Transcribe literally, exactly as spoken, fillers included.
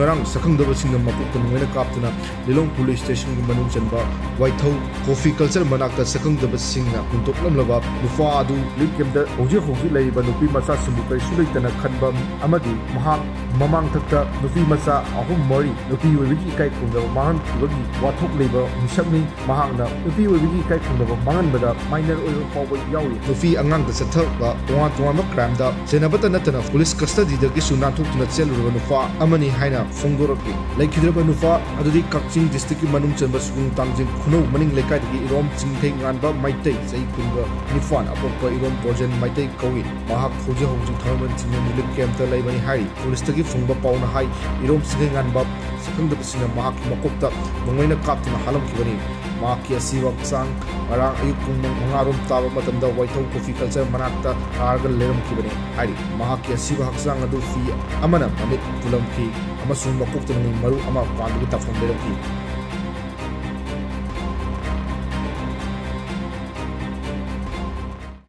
ꯉꯔꯥꯡ ꯁꯛꯈꯪꯗꯕꯁꯤꯡꯅ ꯃꯀꯣꯛꯇ ꯅꯣꯡꯃꯩꯅ ꯀꯥꯞꯇꯨꯅ ꯂꯤꯂꯣꯡ ꯄꯨꯂꯤꯁ ꯁ꯭ꯇꯦꯁꯟꯒꯤ ꯃꯅꯨꯡ ꯆꯟꯕ ꯋꯥꯏꯊꯧ ꯀꯣꯐꯤ ꯀꯜꯆꯔ ꯃꯅꯥꯛꯇ ꯁꯛꯈꯪꯗꯕꯁꯤꯡꯅ ꯍꯨꯟꯗꯣꯛꯂꯝꯂꯕ ꯅꯨꯄꯥ ꯑꯗꯨ ꯔꯤꯂꯤꯐ ꯀꯦꯝꯞꯇ ꯍꯧꯖꯤꯛ ꯍꯧꯖꯤꯛ ꯂꯩꯔꯤꯕ ꯅꯨꯄꯤ ꯃꯆꯥꯁꯤꯡꯕꯨ ꯀꯔꯤꯁꯨ ꯂꯩꯇꯅ ꯈꯟꯕ ꯑꯃꯗꯤ ꯃꯍꯥꯛ ꯃꯃꯥꯡꯊꯛꯇ ꯅꯨꯄꯤ ꯃꯆꯥ ꯑꯍꯨꯝ ꯃꯔꯤ ꯅꯨꯄꯤ ꯑꯣꯏꯕꯒꯤ ꯏꯀꯥꯏ ꯈꯨꯝꯅꯕ ꯃꯥꯡꯍꯟꯈꯤꯕꯒꯤ ꯋꯥꯊꯣꯛ ꯂꯩꯕ ꯃꯤꯁꯛꯅꯤ꯫ ꯃꯍꯥꯛꯅ ꯅꯨꯄꯤ ꯑꯣꯏꯕꯒꯤ ꯏꯀꯥꯏ ꯈꯨꯝꯅꯕ ꯃꯥꯡꯍꯟꯕꯗ ꯃꯥꯏꯅꯔ ꯑꯣꯏꯕ ꯐꯥꯎꯕ ꯌꯥꯎꯔꯤ꯫ ꯅꯨꯄꯤ ꯑꯉꯥꯡꯗ ꯆꯠꯊꯕ ꯇꯣꯉꯥꯟ ꯇꯣꯉꯥꯟꯕ ꯀ꯭ꯔꯥꯏꯝꯗ ꯆꯦꯟꯅꯕꯇ ꯅꯠꯇꯅ ꯄꯨꯂꯤꯁ ꯀꯁꯇꯗꯤꯗꯒꯤꯁꯨ ꯅꯥꯟꯊꯣꯛꯇꯨꯅ ꯆꯦꯜꯂꯨꯔꯕ ꯅꯨꯄꯥ ꯑꯃꯅꯤ ꯍꯥꯏꯅ ꯐꯣꯡꯗꯣꯔꯛꯂꯤ꯫ ꯂꯩꯈꯤꯗ꯭ꯔꯕ ꯅꯨꯄꯥ ꯑꯗꯨꯗꯤ ꯀꯛꯆꯤꯡ ꯗꯤꯁꯇ꯭ꯔꯤꯛꯀꯤ ꯃꯅꯨꯡ ꯆꯟꯕ ꯁꯨꯒꯨꯡ ꯇꯥꯡꯖꯤꯡ ꯈꯨꯅꯧ ꯃꯅꯤꯡ ꯂꯩꯀꯥꯏꯗꯒꯤ ꯏꯔꯣꯝ ꯆꯤꯡꯊꯩꯉꯥꯟꯕ ꯃꯩꯇꯩ, ꯆꯍꯤ ꯀꯨꯟꯒ ꯅꯤꯄꯥꯟ, ꯑꯄꯣꯛꯄ ꯏꯔꯣꯝ ꯕꯣꯔꯖꯦꯟ ꯃꯩꯇꯩ ꯀꯧꯏ꯫ ꯃꯍꯥꯛ ꯍꯧꯖꯤꯛ ꯍꯧꯖꯤꯛ ꯊꯥꯡꯃꯩꯕꯟ ꯆꯤꯡꯗꯣꯟ ꯔꯤꯂꯤꯐ ꯀꯦꯝꯞꯇ ꯂꯩꯕꯅꯤ ꯍꯥꯏꯔꯤ꯫ ꯄꯨꯂꯤꯁꯇꯒꯤ ꯐꯪꯕ ꯄꯥꯎꯅ ꯍꯥꯏ, ꯏꯔꯣꯝ ꯆꯤꯡꯊꯩꯉꯥꯟꯕ ꯁꯛꯈꯪꯗꯕꯁꯤꯡꯅ ꯃꯍꯥꯛꯀꯤ ꯃꯀꯣꯛꯇ ꯅꯣꯡꯃꯩꯅ ꯀꯥꯞꯇꯨꯅ ꯍꯥꯠꯂꯝꯈꯤꯕꯅꯤ꯫ ꯃꯍꯥꯛꯀꯤ ꯑꯁꯤꯕ ꯍꯛꯆꯥꯡ ꯉꯔꯥꯡ ꯑꯌꯨꯛ ꯄꯨꯡ ꯃꯉꯥ ꯔꯣꯝ ꯇꯥꯕ ꯃꯇꯝꯗ ꯋꯥꯏꯊꯧ ꯀꯣꯐꯤ ꯀꯜꯆꯔ ꯃꯅꯥꯛꯇ ꯇꯥꯔꯒ ꯂꯩꯔꯝꯈꯤꯕꯅꯤ ꯍꯥꯏꯔꯤ꯫ ꯃꯍꯥꯛꯀꯤ ꯑꯁꯤꯕ ꯍꯛꯆꯥꯡ ꯑꯗꯨ ꯐꯤ ꯑꯃꯅ ꯃꯃꯤꯠ ꯄꯨꯜꯂꯝꯈꯤ ꯑꯃꯁꯨꯡ ꯃꯀꯣꯛꯇ ꯅꯣꯡꯃꯩ ꯃꯔꯨ ꯑꯃ ꯄꯥꯟꯕꯒꯤ ꯇꯥꯐꯝ ꯂꯩꯔꯝꯈꯤ꯫